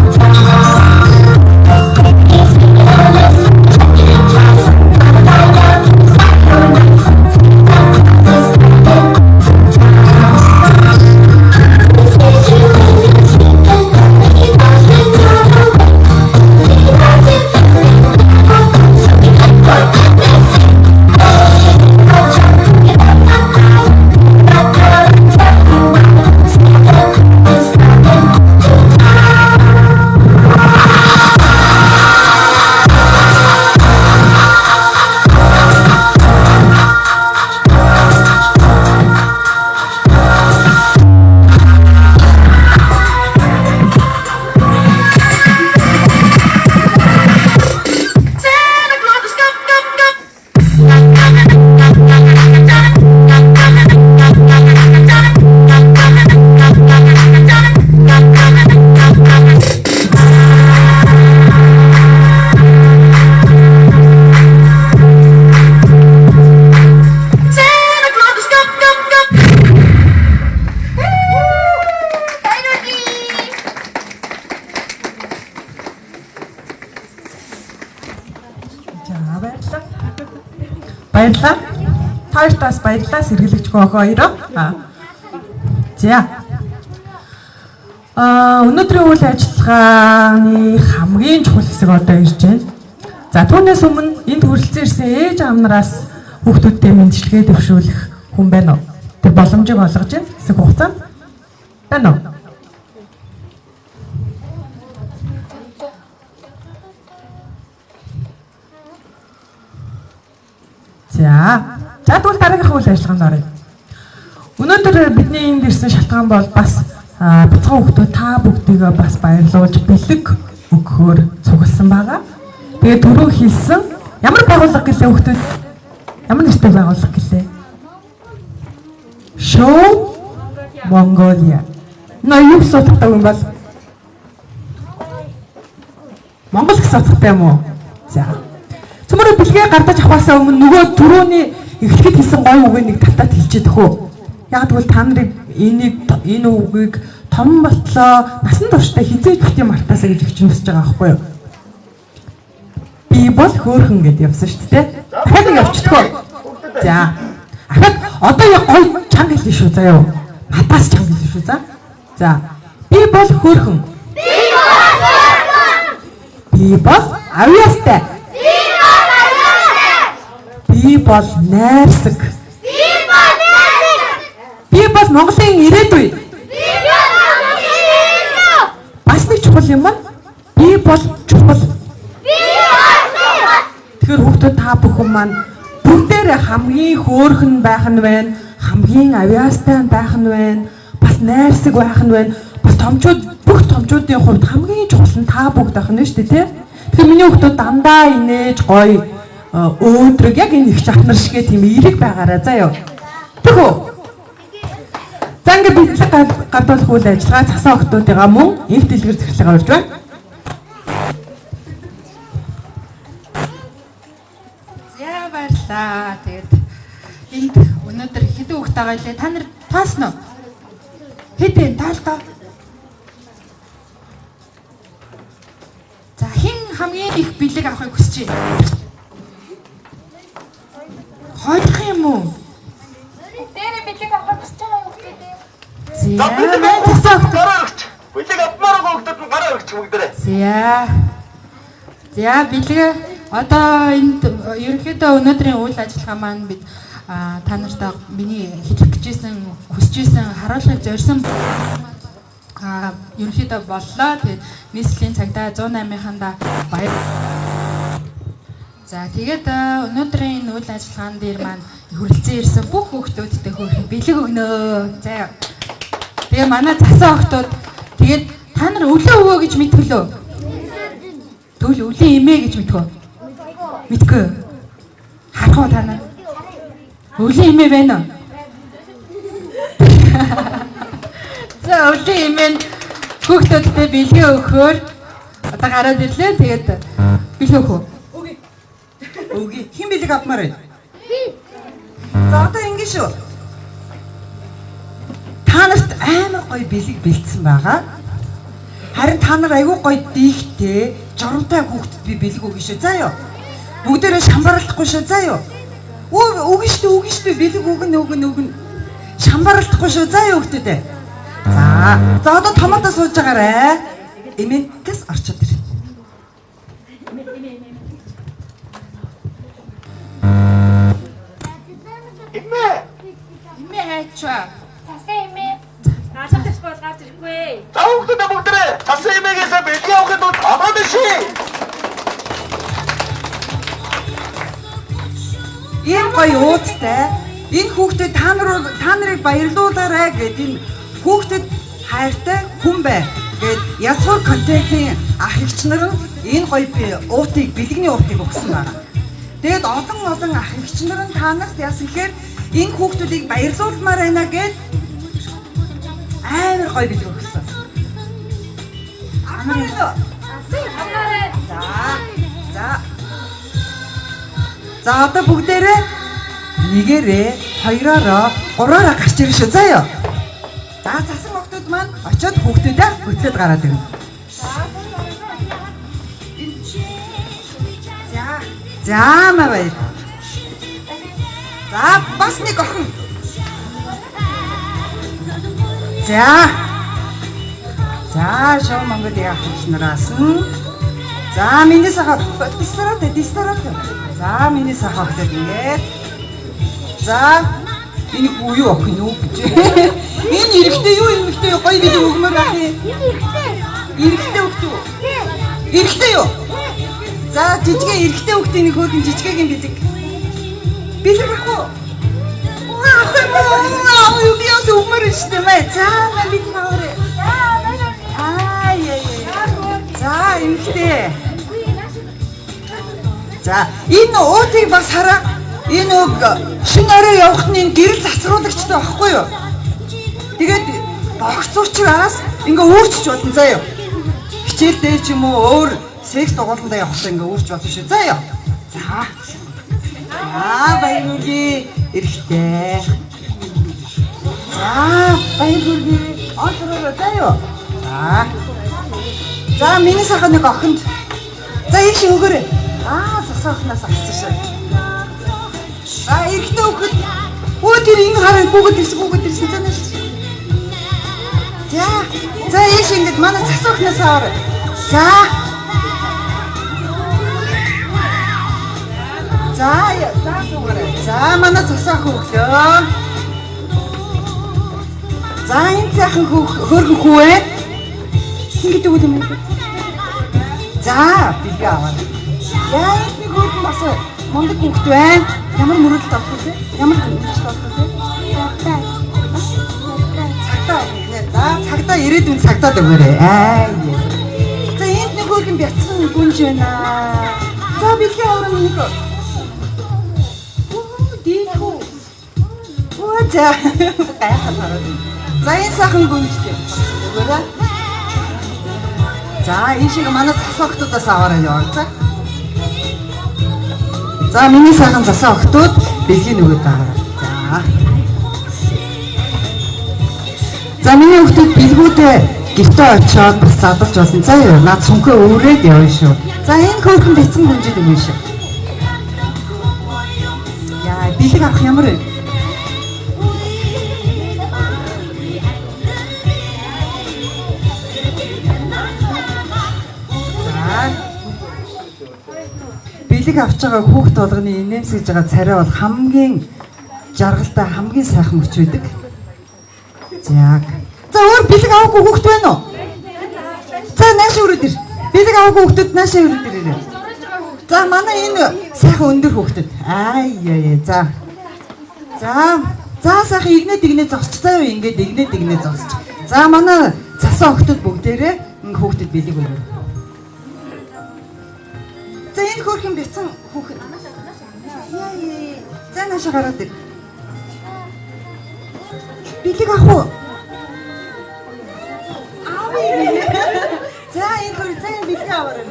He's making a list, checking it twice, gonna find out who's got your nights. Santa Claus is coming to town. He sees you when you're sleeping, he knows when you're awake. He knows if you're in trouble, so be good for goodness sake. Watch out, you better not cry, not pout, I'm telling you why. Santa Claus is coming to town. За баярлалаа. Баярлалаа. Та хоёртаас баярлалаа сэргийлэгчгүй охин хоёроо. За. Өнөөдрийн үйл ажиллагааны хамгийн чухал хэсэг одоо ирж байна. За түүнээс өмнө энд хүрэлцэн ирсэн ээж аав нараас хүүхдүүдтэй мэндчилгээ дэвшүүлэх хүн байна уу? Тэр боломжийг олгож байна. Хэсэг хугацаанд байна уу? За. За тэгвэл дараагийнх үйл ажиллагаанд оръё. Өнөөдөр бидний энд ирсэн шалтгаан бол бас бяцхан хүүхдүүд та бүгдийгээ бас баярлуулж бэлэг өгөхөөр цугласан байгаа. Тэгээд түрүү хэлсэн ямар байгууллага гэлээ хүүхдүүд? Ямар нэртэй байгууллага гэлээ? Show Mongolia. Наа юу гэсэн утгатай юм бол? Монгол гэсэн утгатай юм уу? За. Цөмөрөө бэлгээ гардаж авахаасаа өмнө нөгөө түрүүний эхлэхэд хэлсэн гоё үгийг нэг тавтаад хэлчихээд өхөө. Яг тэгвэл та нарыг энийг энэ үгийг том болтлоо насан туршдаа хизээж бити мартаасаа гэж өгч хүсэж байгаа байхгүй юу? Би бол хөөхөн гэд явсан шүү дээ. Дахиад нэг явчихдгоо. За. Ахад одоо яг гоё чанга хэлнэ шүү заяа юу. Надаас чанга хэлнэ шүү за. За. Би бол хөөхөн. Би бол хөөхөн. Би бол авьяастай. Би бол найрсаг. Би бол найрсаг. Би бол Монголын ирээдүй. Би бол Монголын ирээдүй. Бас нэг чухал юм аа. Би бол чухал. Би бол чухал. Тэгэхээр хүүхдүүд та бүхэн маань бүгдээрээ хамгийн хөөрхөн байх нь байна, хамгийн авьяастай байх нь байна, бас найрсаг байх нь байна. Бас томчууд бүх томчуудын хувьд хамгийн чухал нь та бүгд байх нь шүү дээ, тий? Тэгэхээр миний хүүхдүүд дандаа инээж гоё өөдрөг яг энэ их чахнар шигээ тийм эерэг байгаарай заа юу. Тэг үү? За ингээд бэлэг гардуулах үйл ажиллагаа цасан охтуудыгаа мөн инх дэлгэр зэрхлэгээ урьж байна. За баярлалаа. Тэгээд энд өнөөдөр хэдэн хүүхэд байгаа илээ? Та нар тоосно уу? Хэд вэ? Таалтаа. За хэн хамгийн их бэлэг авахыг хүсэж байна? Хоёрх юм уу? Дээрээ бэлэг авахыг хүсэж байгаа хүүхдүүд ээ. За бэлэг манай цасан охид. гараа өгч. Бэлэг авмаар байгаа хүүхдүүд нь гараа өргөж бүгдээрээ. За. За бэлгээ одоо энд ерөнхийдөө өнөөдрийн үйл ажиллагаа маань бид та нартай миний хэлэх гэжсэн хүсэжсэн харуулахыг зорьсон ерөнхийдөө боллоо. Тэгээд нийслэлийн цагдаа 108-ийнхандаа баяр. За тэгээд өнөөдрийн энэ үйл ажиллагаан дээр маань хүрэлцэн ирсэн бүх хүүхдүүдтэй хөөрхөн бэлэг өгнө. За. Тэгээ манай засан охтууд тэгээд та нар өлөө өвөө гэж мэдгэлөө. Тэгвэл өвлийн эмээ гэж мэдхүү? Мэдгүй. Харах уу та нар? Өвлийн эмээ байна уу? За өвлийн эмээ нь хүүхдүүдтэй бэлгээ өгөхөөр одоо гараад ирлээ. Тэгээд бэлгээ өгөх үү? Өгье. Өгье. Хэн бэлэг авмаар байна? Би. За одоо ингэ шүү. Та нарт амар гоё бэлэг бэлдсэн байгаа. Харин та нар айгүй гоё дийхтэй, журамтай хүүхдэд би бэлэг өгнө шүү. За юу. Бүгдээрээ шамбаралдахгүй шүү. За юу. Өгнө шүү, өгнө шүү. Бэлэг өгнө, өгнө, өгнө. Шамбаралдахгүй шүү. За юу хүүхдүүдээ. За. За одоо томото сууж байгаарэ. Эмээнкээс орчод ир. Эмээ. Эмээ хайчаа. Цасан эмээ. Галах бол гарч ирэхгүй. За хүүхдүүдээ бүгдээрээ цасан эмээгээс бэлгээ авахын тулд хамаад иршээ. Ийм гоё уудтай энэ хүүхдэд та нарыг баярлуулаарай гэд энэ хүүхдэд хайртай хүн бай гэд язгуур контентын ах эгч нар нь энэ гоё уутыг бэлгэний уутыг өгсөн байна. Тэгээд олон ах эгч нар нь та нарт яасан гэхээр энэ хүүхдүүдийг баярлуулмаар байна гэд амар гоё бэлэг өгсөн. Амар уу? За. За. За одоо бүгдээрээ нэгээрээ, хоёроороо, гураараа гарч ирнэ шүү. За юу. За засан охтууд маань очиод хүүхдүүдээ хөтлөөд гараад ирнэ. За. За маа баяр. За бас нэг охин. За. За шоу Монгол ах нараас нь. За миний сахаа дистарат дистарат. За миний сахаа гэдэг ингээд. За энэ хүү юу охин юу гэж. Энэ эрэгтэй юу эмэгтэй юу гоё бэлэг өгмөр байх юм. Эрэгтэй хөхт үү? Эрэгтэй юу? За жижигэн эрэгтэй хөхтийн нэг хөөрхөн жижигэгийн бэлэг. Бэлэг авах уу? Авах юм уу? Юу би бас өгмөр шүү дээ мэ. За бэлэг аваарай. Аа яа яа. За эмэгтэй. За энэ уутыг бас хараа. Энэ үг шинэ орой явахт нь энэ гэрэл засруулагчтай байхгүй юу? Тэгээд богц учраас ингээ өөрчилж болно заа юу. Хичээл дээр ч юм уу өөр секс дугууландаа явахдаа ингээ өөрчилж болно шүү. За юу. За. За баяр хүргэе эрэгтэй. За баяр хүргэе. Онцроо заа юу. За. За миний сайхан нэг охинд. За ийш өгөөрэй. Аа сасаа охноос авсан шүү. За эрэгтэй хөхөд өө тэр ингэ хараа гүгэд ирсэн гүгэд ирсэн за нааш. За за ийш ингэж манай сасаа охноос аваарай. За. За за суугаарай. За манай сасаа охин өглөө. За энэ сайхан хөөрхөн хүү ээ. Хин гэдэг үг юм бэ? За бэлгээ аваарай. Яа нэг хөөрхөн бас мундаг хүүхэд байна. Ямар мөрөдөлт авах вэ? Ямар мөрөдөлт авах вэ? Цагдаа. За цагдаа ирээдүйн цагдаад өгөөрэй. Аа. За энд нэг хөөрхөн бяцхан гүнж байна. За бэлгээ авах нэг. Үу дийхүү. Оо за гайхал хараад. За энэ сайхан гүнжтэй. Өгөөрэй. За энэ шиг манай засаа охтуудаас аваарай яваа. За. За миний сайхан засаа охтууд бэлгийн нөгөөд аваарай. За. За миний охтууд бэлгүүдээ гэртээ очиод бас задалж болно. За юу наад цүнхээ өөрөөд явна шүү. За энэ хөөрхөн бяцхан гүнжид өгнө шүү. Яа бэлэг авах ямар вэ? бэлэг авч байгаа хүүхд болгоны инээмсэж байгаа царай бол хамгийн жаргалтай, хамгийн сайхан мөч байдаг. За. За өөр бэлэг аваагүй хүүхд байна уу? За нааш өрөөд ир. Бэлэг аваагүй хүүхдүүд наашаа өрөөд ирээрэй. За манай энэ сайхан өндөр хүүхдүүд. Аа яа за. За за сайхан игнэ дигнэ зогсч заа юу ингээд игнэ дигнэ зогсч. За манай цасан охтууд бүгдээрээ энэ хүүхдэд бэлэг өгөө. За энэ хөөрхөн бяцхан хүүхэд. Яа яа. За наашаа гараад ир. Бэлэг авах уу? Аавыг. За энэ хөр за энэ бэлэг аваарай.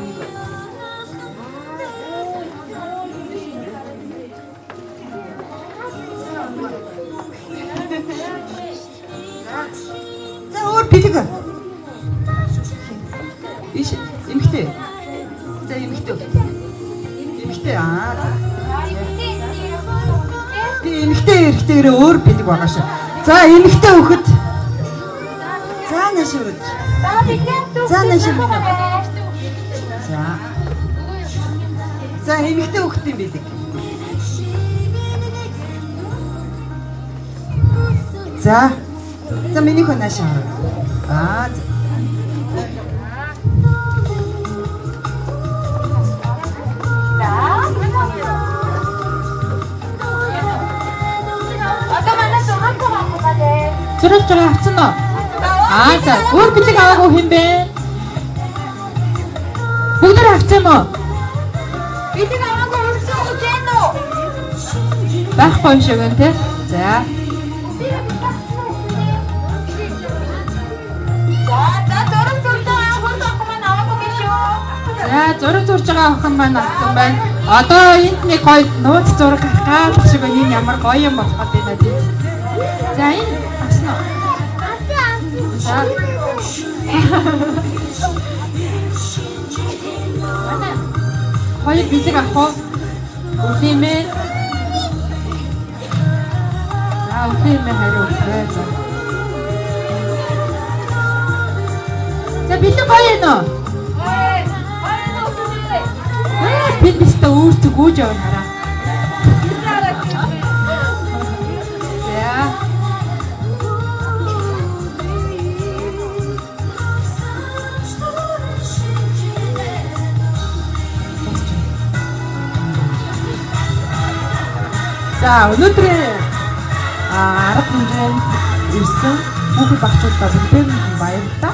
За өөр бэлэг. Иш эмхтэй. За эмхтэй. Эмхтэй аа за. Би эмхтэй эрэхтэйгээрээ өөр бэлэг байгаа шүү. За эмхтэй хөхөд. За нааш өрөөд. За нааш өрөөд. За. За эмхтэй хөхтийн бэлэг. За. За миний хөө нааш хараа. Аа за. Одоо манай зураг авах гэдэг. Зураг зураг авсан уу? Аа за, өөр бэлэг аваагүй хэн бэ? Бүгд нэр авсан юм уу? Бэлэг аваагүй өрсөн гэж байна уу? Байхгүй юм шиг байна те. За. За, за зураг зурж байгаа хөрд охин маань аваагүй гэж юу? За, зураг зурж байгаа охин маань авсан байна. Одоо энд нэг гоё нууц зураг гарах гал шиг байна. Энэ ямар гоё юм болох гээд байна тий. За, энэ авсан уу? За. Манай хоёр бэлэг авах уу? Өглөө. За, өглөө хариу өглөө. За. За, бэлэг гоё юм уу? Би бистэ өөртөө гүйж явна хараа. За. За өнөөдрийн арга хэмжээнд ирсэн хүүхэд багчуудаа бүгдээр нь баярлалаа.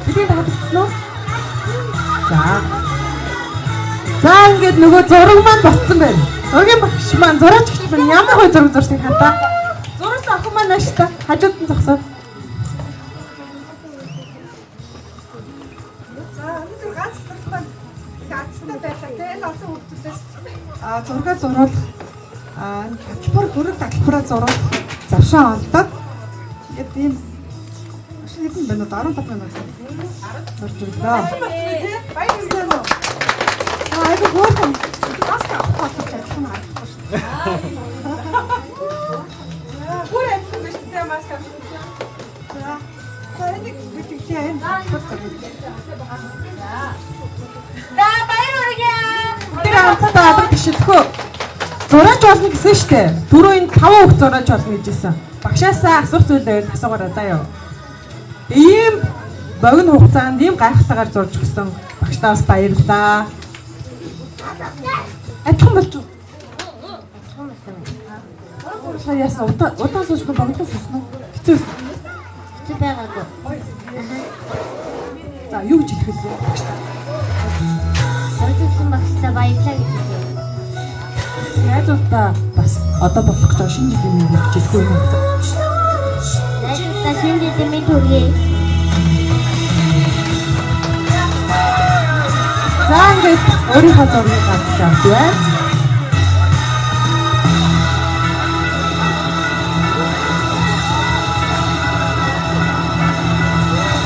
Бидний таалагдсан уу? За. За ингээд нөгөө зураг маань ботсон байна. Зургийн багш маань зураач багш маань ямар гоё зураг зурсыг хардаа. Зурсан охин маань ааштай хажууд нь зогсоод. За өнөөдөр ганц зураг маань их азтай байлаа. Тэгээ энэ олон хүүхдүүдээс зураг зуруулах таталбар хөрөг таталбараа зуруулах завшаа олдоод ингээд ийм маш хэдэн байна уу? 15 минут зурж өглөө. Баярлалаа. Айгу хөөрхөн маск авах боловч адилхан харагдахгүй шүү дээ. Бүр адилхан биш үү маск авах. За. За энийг бэлгэлээ энэ таталбар зураг. За баяр хүргэе. Тэр хамтдаа алга бишэлхөө. Зураач болно гэсэн штэ. Түрүү энэ 5 хүүхд зураач болно гэж хэлсэн. Багшаасаа асуух зүйл байвал асуугаарай заа юу. Ийм богино хугацаанд ийм гайхалтайгаар зурж өгсөн багштаа бас баярлалаа. Адилхан болж уу? Адилхан яасан удаан суусан богино суусан уу? Хэцүү байсан. Хэцүү байгаагүй. За юу гэж хэлэх вэ багштаа? Зурж багштаа баярлалаа гэж хэлье. Найзуудаа бас одоо болох гэж байгаа шинэ жилийн мэнд гэж хэлэхгүй юм уу? Найзуудаа шинэ жилийн мэнд хүргэе. За ингээд өөрийнхөө зургийг гаргаж авч байна.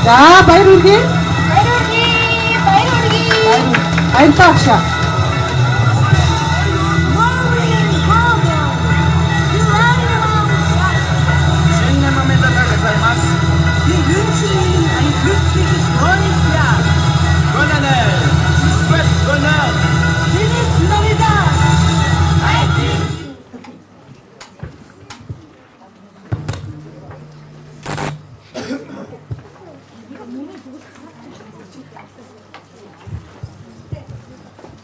За баяр хүргэе. Баяр хүргэе. Баяр хүргэе. Баярлалаа багшаа. Bonne année. Je vous souhaite bonheur.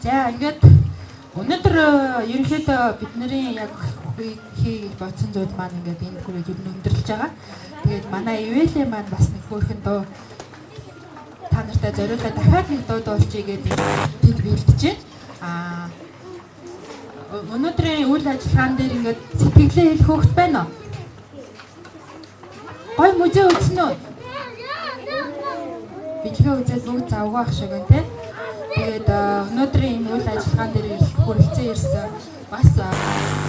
За ингээд өнөөдөр ерөнхийдөө бидний яг хий гэж бодсон зүйл маань ингээд энэ хүрээд ер нь өндөрлөж байгаа. Тэгээд манай Ивэлээ маань бас нэг хөөрхөн дуу та нартай зориулаад дахиад нэг дуу дуулчихъя гэдэг тэнд бэлдэж байна. Аа өнөөдрийн үйл ажиллагаан дээр ингээд сэтгэлээ хэлэх хөөхт байна уу? Гой музей үзсэн үү? Бичлэгээ үзээд бүгд завгүй ах шиг байна те. Тэгээд өнөөдрийн энэ үйл ажиллагаан дээр хүрэлцэн ирсэн бас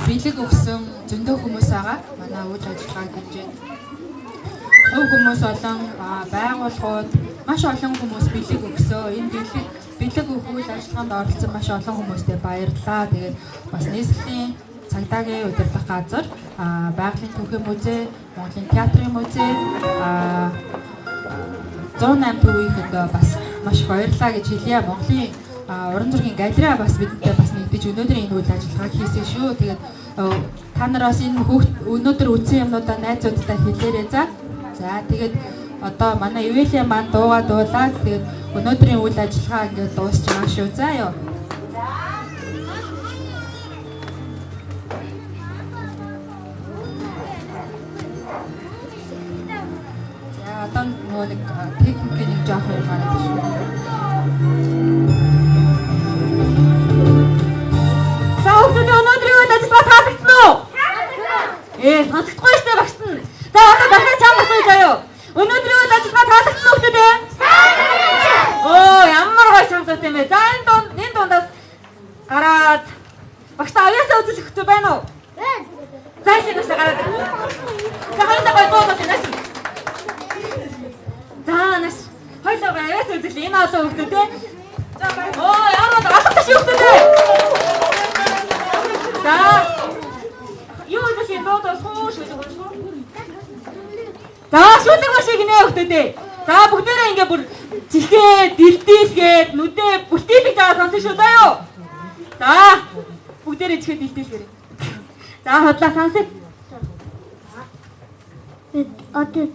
бэлэг өгсөн зөндөө хүмүүс байгаа. Манай үйл ажиллагааг дэмжиж хувь хүмүүс болон байгууллагууд маш олон хүмүүс бэлэг өгсөө. Энэ бэлэг өгөх үйл ажиллагаанд оролцсон маш олон хүмүүстээ баярлалаа. Тэгээд бас нийслэлийн цагдаагийн удирдах газар, байгалийн түүхийн музей, Монголын театрын музей, 108 төвийнхэнд бас маш их баярлалаа гэж хэлье. Монголын уран зургийн галерей бас бидэнтэй бас нэгдэж өнөөдрийн энэ үйл ажиллагааг хийсэн шүү. Тэгээд та нар бас энэ өнөөдөр үзсэн юмнуудаа найзуудтай хэлээрэй за. За тэгээд одоо манай Ивэлийн маань дуугаа дуулаад тэгээд өнөөдрийн үйл ажиллагаа ингээд дуусч байгаа шүү. За ёо. За одоо нөгөө нэг техникийн нэг жоох юм гараад шүү. За хүүхдүүд өнөөдрийн үйл ажиллагаа таалагдсан уу? Сонсохдохгүй шүү дээ багш нь. За одоо дахиад чам асууя заяа. Өнөөдрийн үйл ажиллагаа таалагдсан уу хүүхдүүд ээ? Оо ямар гоё чамсаатай юм бэ. За энэ дундаас гараад багштай авьяасаа үзүүлэх хэрэгтэй байна уу? Байна. За шинээс гараад. За хоёулаа гоё дуу дуулъя нааш. За нааш. Хоёулаа гоё авьяасаа үзүүлье. Энэ олон хүүхдүүд ээ. Оо ямар алга таш хүүхдүүд ээ. За юу үзүүлэх юм дуу дуулах уу шүлэг унших уу? За шүлэг унших гинэ хүүхдүүд ээ. За бүгдээрээ ингээ бүр чихээ дилдийлгээд нүдээ бүртийлэж байгаа сонсон шүү заа юу. За бүгдээрээ чихээ дилдийлгээрэй. За хотлаа сонсъё. Одоо.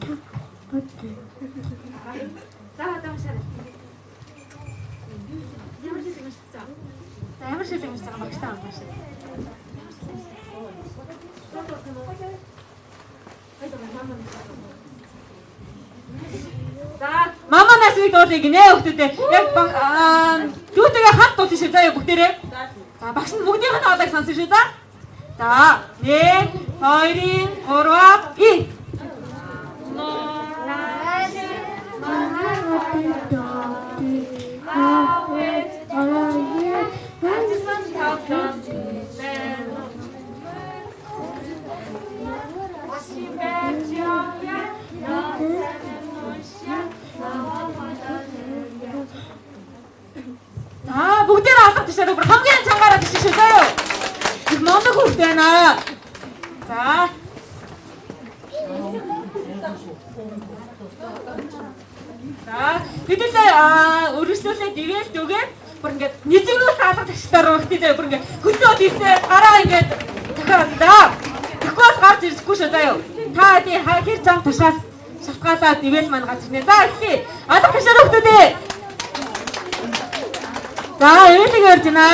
За одоо уншаарай. Ямар шүлэг уншиж байгаа? За ямар шүлэг уншиж байгаа багштай уншаа. За мама насыг дуулъя гинэ хүүхдүүдээ. Яг дүүтэйгээ хамт дуулна шүү заа юу бүгдээрээ. За багш нь бүгдийнх нь хоолойг сонсон шүү за. За 1 2 3 и. За бүгдээрээ алга тушаад бүр хамгийн чангаараа тийш шүү заа юу. Их мундаг хүүхд байна. За. За хэдүүлээ өргөжлүүлээд ивэл дүгээд бүр ингээд нэжигнүүс алга таштай руу ихтэй заа бүр ингээд хөлөө тийсээ гараа ингээд захиад за. Тэгэхгүй бол гарч ирэхгүй шүү заа юу. Та тий хэр зам тушаас шалтгаалаад ивэл маань гарч ирнэ. За эхлэе. Алга ташаар хүүхдүүдээ. За ивэлийг ярьж байна.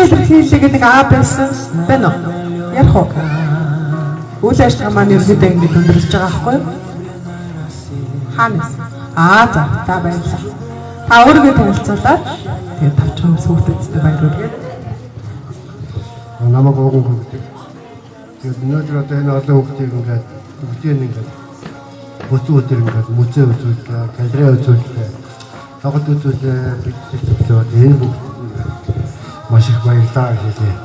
илэрхийлэг нэг А байсан байна уу? Ярих уу? Үйл ажиллагаа маань ерөнхийдөө ингэж өндөрлөж байгаа байхгүй юу? Хаана вэ? Аа за, та баярлалаа. Та өөрийгөө танилцуулаад тэгээд тавчхан хүүхдүүдтэй баяр хүргэе. Намайг ууган хөгдөг. Тэгээд өнөөдөр одоо энэ олон хүүхдийг ингээд бүгдийг ингээд бүтэн өдөр ингээд музей үзүүллээ, галерей үзүүллээ, тоглолт үзүүллээ, бичлэг үзүүллээ. Энэ бүгд маш их баярлалаа гэж хэлье.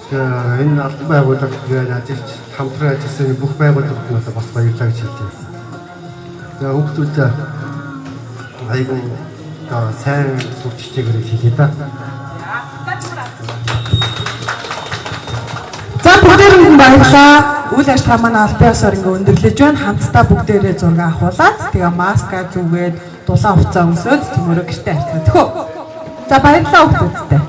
Тэгээ энэ албан байгууллага тэгээд ажиллаж хамтран ажилласан бүх байгууллагуудаас бас баярлалаа гэж хэлье. Тэгээ хүүхдүүд айгүй одоо сайн сурч хичээгээрэй хэлье да. За бүгдээрэнд нь баярлалаа. Үйл ажиллагаа маань албан ёсоор ингээ өндөрлөж байна. Хамтдаа бүгдээрээ зураг авахуулаад тэгээ маска зүгээд дулаан хувцас өмсөөд цөмөрөө гэртээ харьцаа. Тэхөө. За баярлалаа хүүхдүүдтэй.